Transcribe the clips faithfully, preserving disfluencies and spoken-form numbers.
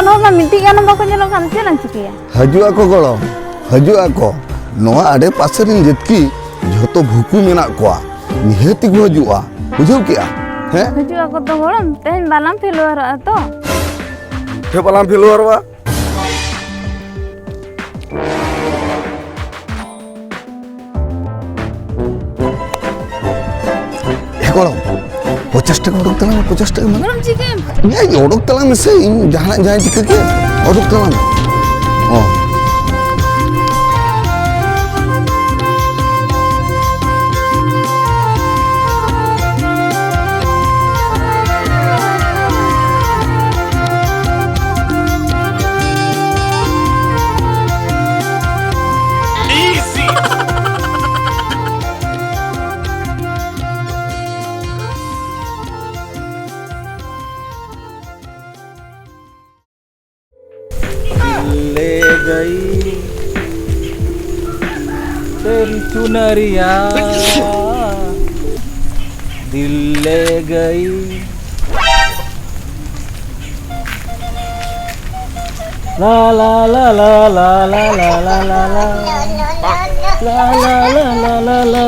ᱱᱚᱣᱟ ᱢᱟ ᱢᱤᱫᱴᱤᱡ ᱜᱟᱱ ᱦᱚᱸ ᱵᱟᱠᱚ ᱧᱮᱞᱚᱜ ᱠᱟᱱ, ᱪᱮᱫ ᱮᱢ ᱪᱤᱠᱟᱹᱭᱟ? ᱦᱤᱡᱩᱜ ᱟᱠᱚ ᱜᱚᱲᱚᱢ, ᱦᱤᱡᱩᱜ ᱟᱠᱚ᱾ ᱱᱚᱣᱟ ᱟᱲᱮ ᱯᱟᱥᱮ ᱨᱮᱱ ᱡᱟᱹᱛᱠᱤ ᱡᱷᱚᱛᱚ ᱵᱷᱩᱠᱩ ᱢᱮᱱᱟᱜ ᱠᱚᱣᱟ, ᱱᱤᱦᱟᱹᱛ ᱜᱮᱠᱚ ᱦᱤᱡᱩᱜᱼᱟ, ᱵᱩᱡᱷᱟᱹᱣ ᱠᱮᱜᱼᱟ? ᱦᱮᱸ? ᱦᱤᱡᱩᱜ ᱟᱠᱚ ᱛᱚ ᱜᱚᱲᱚᱢ, ᱛᱮᱦᱮᱧ ᱵᱟᱞᱟᱝ ᱯᱷᱮᱞᱳᱣᱟᱨᱚᱜᱼᱟ ᱛᱚ? ᱯᱷᱮ ᱵᱟᱞᱟᱝ ᱯᱷᱮᱞᱳᱣᱟᱨᱚᱜᱼᱟ? ᱮ ᱜᱚᱲᱚᱢ, ᱯᱚᱪᱟᱥ ᱴᱟᱠᱟ ᱚᱰᱚᱠ ᱛᱟᱞᱟᱝ ᱢᱮ, ᱯᱚᱪᱟᱥ ᱴᱟᱠᱟ ᱢᱟᱱᱮ᱾ ᱜᱚᱲᱚᱢ, ᱪᱤᱠᱟᱹᱭᱟᱢ? ᱮᱭ, ᱚᱰᱚᱠ ᱛᱟᱞᱟᱝ ᱢᱮᱥᱮ, ᱤᱧ ᱡᱟᱦᱟᱱᱟᱜ ᱡᱟᱦᱟᱸ ᱪᱤᱠᱟᱹ ᱠᱮᱫ, ᱚᱰᱚᱠ ᱛᱟᱞᱟᱝ ᱢᱮ᱾ ᱚ᱾ दिल ले गई तेरी चुनरिया, दिल ले गई। ला ला ला ला ला ला ला ला ला ला। ला ला ला ला ला ला।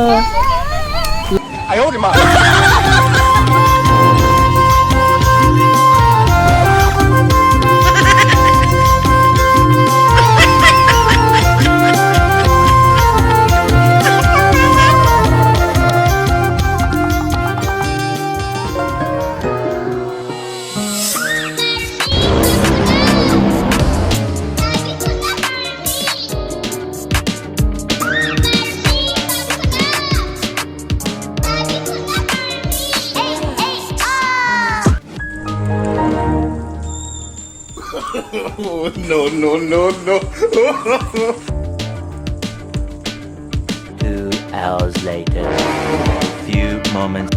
Oh, no, no, no, no. Two hours later. Few moments.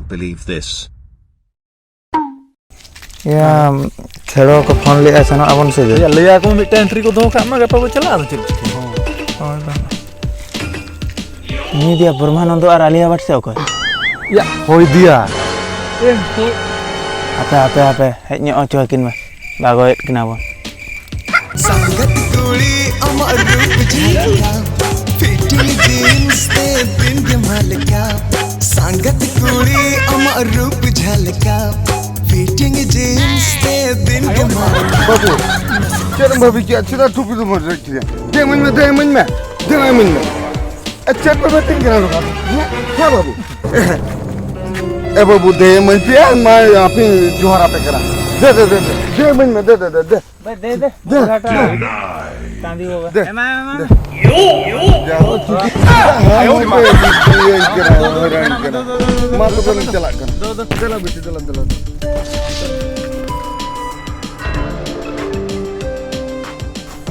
believe this. ᱭᱟ, ᱠᱷᱮᱲᱚ ᱠᱚ ᱯᱷᱳᱱ ᱞᱮᱫᱼᱟ, ᱥᱮᱱᱚᱜ ᱟᱵᱚᱱ ᱥᱮ ᱪᱮᱫ? ᱭᱟ, ᱞᱟᱹᱭ ᱟᱠᱚ ᱢᱤᱫᱴᱟᱝ ᱮᱱᱴᱨᱤ ᱠᱚ ᱫᱚᱦᱚ ᱠᱟᱜ ᱢᱟ, ᱜᱟᱯᱟ ᱵᱚ ᱪᱟᱞᱟᱜᱼᱟ, ᱟᱫᱚ ᱪᱮᱫ ᱪᱤᱠᱟᱹ? ᱦᱳᱭ ᱫᱚ᱾ ᱱᱩᱭ ᱫᱚᱭᱟ ᱵᱨᱚᱦᱢᱟᱱᱚᱱᱫᱚ ᱟᱨ ᱟᱞᱤᱭᱟ ᱵᱷᱟᱴ ᱥᱮ ᱚᱠᱚᱭ? ᱭᱟ, ᱦᱳᱭ ᱫᱤᱭᱟ᱾ ᱮ, ᱦᱳᱭ᱾ ᱦᱟᱯᱮ, ᱦᱟᱯᱮ, ᱦᱟᱯᱮ, ᱦᱮᱡ ᱧᱚᱜ ᱦᱚᱪᱚ ᱟᱹᱠᱤᱱ ᱢᱮ, ᱫᱟᱜᱚᱭᱮᱫ ᱠᱤᱱᱟ ᱵᱚᱱ᱾ ᱥᱟᱸᱜᱟᱛ ᱠᱩᱲᱤ ᱟᱢᱟᱜ ᱨᱩᱯ ᱡᱷᱟᱞᱠᱟᱣ, ᱯᱷᱤᱴᱤᱝ ᱡᱤᱱᱥ ᱛᱮ ᱫᱤᱱ ᱜᱮᱢ ᱦᱟᱞᱠᱟᱣ᱾ ᱥᱟᱸᱜᱟᱛ ᱠᱩᱲᱤ ᱟᱢᱟᱜ ᱨᱩᱯ ᱡᱷᱟᱞᱠᱟᱣ, ᱯᱷᱤᱴᱤᱝ ᱡᱤᱱᱥ ᱛᱮ ᱫᱤᱱ ᱜᱮᱢ ᱦᱟᱞᱠᱟᱣ᱾ ᱵᱟᱹᱵᱩ, ᱪᱮᱫ ᱮᱢ ᱵᱷᱟᱹᱵᱤ ᱠᱮᱫᱼᱟ? ᱪᱮᱫᱟᱜ ᱴᱩᱯᱤ ᱫᱚᱢ ᱦᱚᱨᱚᱜ ᱠᱮᱫᱟ? ᱫᱮ ᱤᱢᱟᱹᱧ ᱢᱮ, ᱫᱮ ᱤᱢᱟᱹᱧ ᱢᱮ, ᱫᱮ ᱤᱢᱟᱹᱧ ᱢᱮ᱾ ᱮ, ᱪᱮᱫ ᱯᱮ ᱢᱮᱛᱟᱹᱧ ᱠᱟᱱᱟ ᱱᱚᱝᱠᱟ? ᱦᱮᱸ, ᱦᱮᱸ ᱵᱟᱹᱵᱩ᱾ ᱮ ᱵᱟᱹᱵᱩ, ᱫᱮ ᱤᱢᱟᱹᱧ ᱯᱮᱭᱟ, ᱢᱟ ᱟᱯᱮ ᱡᱚᱦᱟᱨ ᱟᱯᱮ ᱠᱟᱱᱟ᱾ ᱫᱮ, ᱫᱮ, ᱫᱮ, ᱫᱮ, ᱫᱮ ᱤᱢᱟᱹᱧ ᱢᱮ, ᱫᱮ, ᱫᱮ, ᱫᱮ, ᱫᱮ᱾ ᱵᱷᱟᱹᱭ, ᱫᱮ, ᱫᱮ, ᱫᱮ, ᱵᱷᱟᱹᱭ, ᱫᱮ᱾ ᱫᱮ᱾ ᱮᱢᱟᱭ ᱢᱮ, ᱮᱢᱟᱭ ᱢᱮ᱾ ᱫᱮ᱾ ᱡᱟ ᱦᱳ, ᱪᱩᱴᱤ᱾ ᱦᱟᱭ, ᱦᱟᱭ, ᱦᱟᱭ, ᱦᱟᱭ, ᱦᱟᱭ, ᱦᱟᱭ, ᱦᱟᱭ, ᱦᱟᱭ᱾ ᱢᱟ ᱛᱚᱵᱮ ᱞᱤᱧ ᱪᱟᱞᱟᱜ ᱠᱟᱱᱟ᱾ ᱫᱮᱞᱟ ᱵᱤᱴᱤ, ᱫᱮᱞᱟ, ᱫᱮᱞᱟ, ᱫᱮᱞᱟ᱾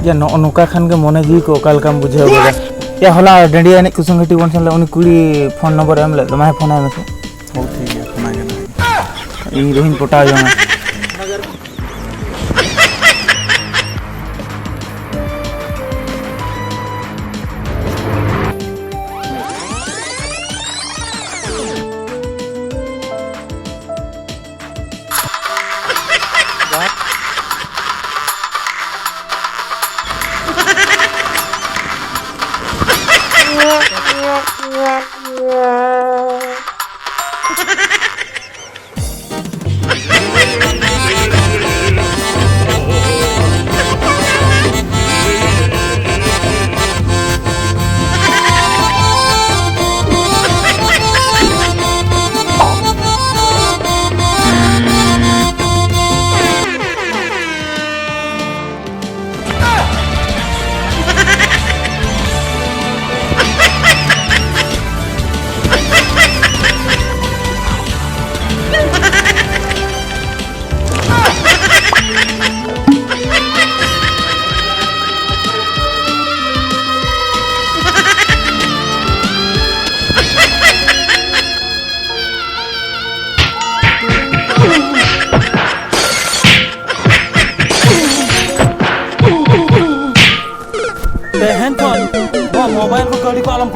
ᱭᱟ, ᱱᱚᱜᱼᱚ ᱱᱚᱝᱠᱟ ᱠᱷᱟᱱ ᱜᱮ ᱢᱚᱱᱮ ᱡᱤᱣᱤ ᱠᱚ ᱚᱠᱟ ᱞᱮᱠᱟᱢ ᱵᱩᱡᱷᱟᱹᱣ ᱜᱚᱫᱟ? ᱭᱟ, ᱦᱚᱞᱟ ᱰᱟᱹᱰᱤᱭᱟᱹ ᱮᱱᱮᱡ ᱠᱩᱥᱩᱢ ᱜᱷᱟᱹᱴᱤ ᱵᱚᱱ ᱥᱮᱱ ᱞᱮᱱ, ᱩᱱᱤ ᱠᱩᱲᱤ ᱯᱷᱳᱱ ᱱᱚᱢᱵᱚᱨᱮ ᱮᱢ ᱞᱮᱫ ᱫᱚ, ᱢᱟᱭ ᱯᱷᱳᱱ ᱟᱭ ᱢᱮᱥᱮ᱾ ᱦᱳᱭ, ᱴᱷᱤᱠ ᱜᱮᱭᱟ, ᱯᱷᱳᱱ ᱟᱭ ᱠᱟᱱᱟ᱾ ᱤᱧ ᱨᱩᱦᱤᱧ ᱯᱚᱴᱟᱣ ᱡᱚᱝᱟ᱾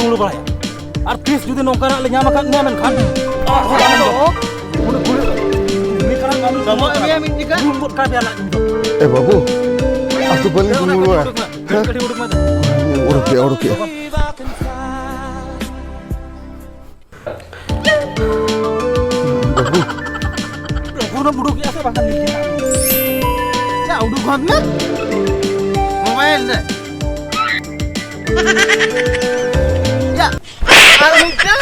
ᱠᱩᱢᱵᱽᱲᱩ ᱵᱟᱲᱟᱭᱟ᱾ ᱟᱨ ᱛᱤᱥ ᱡᱩᱫᱤ ᱱᱚᱝᱠᱟᱱᱟᱜ ᱞᱮ ᱧᱟᱢ ᱟᱠᱟᱫ ᱢᱮᱭᱟ, ᱢᱮᱱᱠᱷᱟᱱ ᱟᱨᱦᱚᱸ ᱟᱢ ᱫᱚ ᱩᱱᱤ ᱠᱩᱲᱤ ᱩᱱᱤ ᱠᱟᱱᱟ ᱟᱢ ᱫᱚ ᱰᱚᱵᱚᱜ ᱮᱢ ᱢᱮᱭᱟ ᱢᱤᱫ ᱡᱚᱠᱷᱟ᱾ ᱨᱩᱢ ᱜᱚᱫ ᱠᱟᱭ ᱯᱮᱭᱟ ᱞᱟᱡ ᱫᱚ᱾ ᱮ ᱵᱟᱹᱵᱩ, ᱟᱹᱛᱩ ᱵᱟᱹᱞᱤᱧ ᱠᱩᱢᱵᱽᱲᱩ ᱵᱟᱲᱟᱭᱟ᱾ ᱠᱟᱹᱴᱤᱡ ᱩᱰᱩᱠ ᱢᱮ᱾ ᱚᱰᱚᱠᱮᱜᱼᱟ, ᱚᱰᱚᱠᱮᱜᱼᱟ᱾ ᱵᱟᱹᱵᱩ᱾ ᱯᱷᱳᱱ ᱮᱢ ᱩᱰᱩᱠᱮᱜᱼᱟ ᱥᱮ ᱵᱟᱝ? ᱪᱟ, ᱩᱰᱩᱠ ᱦᱚᱫ ᱢᱮ᱾ ᱢᱳᱵᱟᱭᱤᱞ ᱨᱮ᱾ ᱪᱟ, ᱟᱨ ᱢᱤᱫᱴᱟᱝ᱾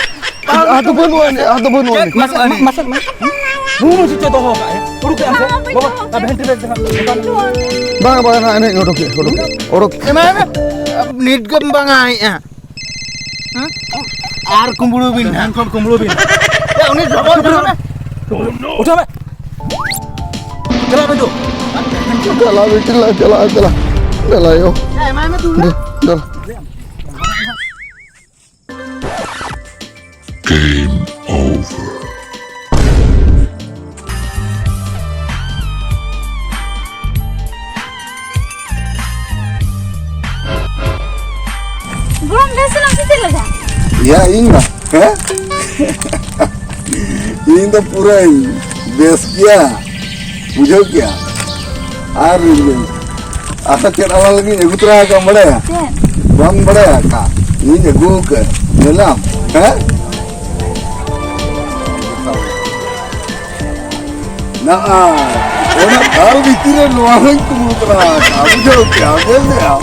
ᱟᱫᱚ ᱵᱟᱹᱱᱩᱜ ᱟᱹᱱᱤᱡ, ᱟᱫᱚ ᱵᱟᱹᱱᱩᱜ ᱟᱹᱱᱤᱡ᱾ ᱢᱟᱥᱮ, ᱢᱟᱥᱮ, ᱢᱟᱥᱮ᱾ ᱦᱩᱸ, ᱪᱮᱫ ᱫᱚᱦᱚ ᱠᱟᱜᱼᱟ? ᱩᱰᱩᱠᱮᱜᱼᱟᱢ ᱥᱮ? ᱵᱟᱵᱟ, ᱵᱟᱵᱟ, ᱵᱷᱮᱱᱴᱤᱞᱮᱴ ᱫᱚ ᱦᱟᱸᱜ᱾ ᱵᱟᱝ, ᱵᱟᱝ, ᱱᱟ, ᱮᱱᱮᱡ ᱚᱰᱚᱠᱮᱜᱼᱟ, ᱚᱰᱚᱠᱮᱜᱼᱟ, ᱚᱰᱚᱠ᱾ ᱮᱢᱟᱭ ᱢᱮ᱾ ᱱᱤᱛ ᱜᱮᱢ ᱵᱟᱝᱟᱭᱮᱜᱼᱟ᱾ ᱦᱮᱸ? ᱟᱨ ᱠᱩᱢᱵᱽᱲᱩ ᱵᱤᱱ ᱦᱟᱸᱜ᱾ ᱮᱱᱠᱷᱟᱱ ᱠᱩᱢᱵᱽᱲᱩ ᱵᱤᱱ᱾ ᱭᱟ, ᱩᱱᱤ ᱡᱚᱵᱚᱨ ᱠᱟᱱᱟ᱾ ᱩᱴᱷᱟᱹᱣ ᱢᱮ᱾ ᱪᱟᱞᱟᱜ ᱢᱮ ᱫᱩ᱾ ᱪᱟᱞᱟᱜ ᱢᱮ, ᱪᱟᱞᱟᱜ, ᱪᱟᱞᱟᱜ, ᱪᱟᱞᱟᱜ᱾ ᱪᱟᱞᱟᱜ ᱭᱳ᱾ ᱭᱟ, ᱮᱢᱟᱭ ᱢᱮ ᱫᱩ᱾ ᱫᱩ, ᱪᱟᱞᱟᱜ᱾ Game over. ᱜᱚᱲᱚᱢ ᱵᱮᱥ ᱮᱱᱟᱢ ᱥᱮ ᱪᱮᱫ ᱞᱮᱠᱟ? ᱭᱟ, ᱤᱧ ᱢᱟ, ᱦᱮᱸ? ᱤᱧ ᱫᱚ ᱯᱩᱨᱟᱹᱧ ᱵᱮᱥ ᱜᱮᱭᱟ, ᱵᱩᱡᱷᱟᱹᱣ ᱠᱮᱜᱼᱟ? ᱟᱨ ᱟᱨᱦᱚᱸ ᱪᱮᱫ ᱟᱞᱟᱝ ᱞᱟᱹᱜᱤᱫ ᱤᱧ ᱟᱹᱜᱩ ᱛᱚᱨᱟ ᱟᱠᱟᱫ ᱵᱟᱲᱟᱭᱟ? ᱪᱮᱫ? ᱵᱟᱢ ᱵᱟᱲᱟᱭᱟ ᱠᱟ? ᱤᱧ ᱟᱹᱜᱩ ᱟᱠᱟᱫ, ᱧᱮᱞᱟᱢ, ᱦᱮᱸ? ᱱᱚᱜᱼᱚᱭ, ᱚᱱᱟ ᱫᱟᱞ ᱵᱷᱤᱛᱤᱨ ᱨᱮ ᱱᱚᱣᱟ ᱦᱚᱸᱧ ᱠᱩᱢᱵᱽᱲᱩ ᱛᱚᱨᱟ ᱟᱠᱟᱫᱼᱟ, ᱵᱩᱡᱷᱟᱹᱣ ᱠᱮᱜᱼᱟᱢ, ᱧᱮᱞ ᱠᱮᱜᱼᱟᱢ?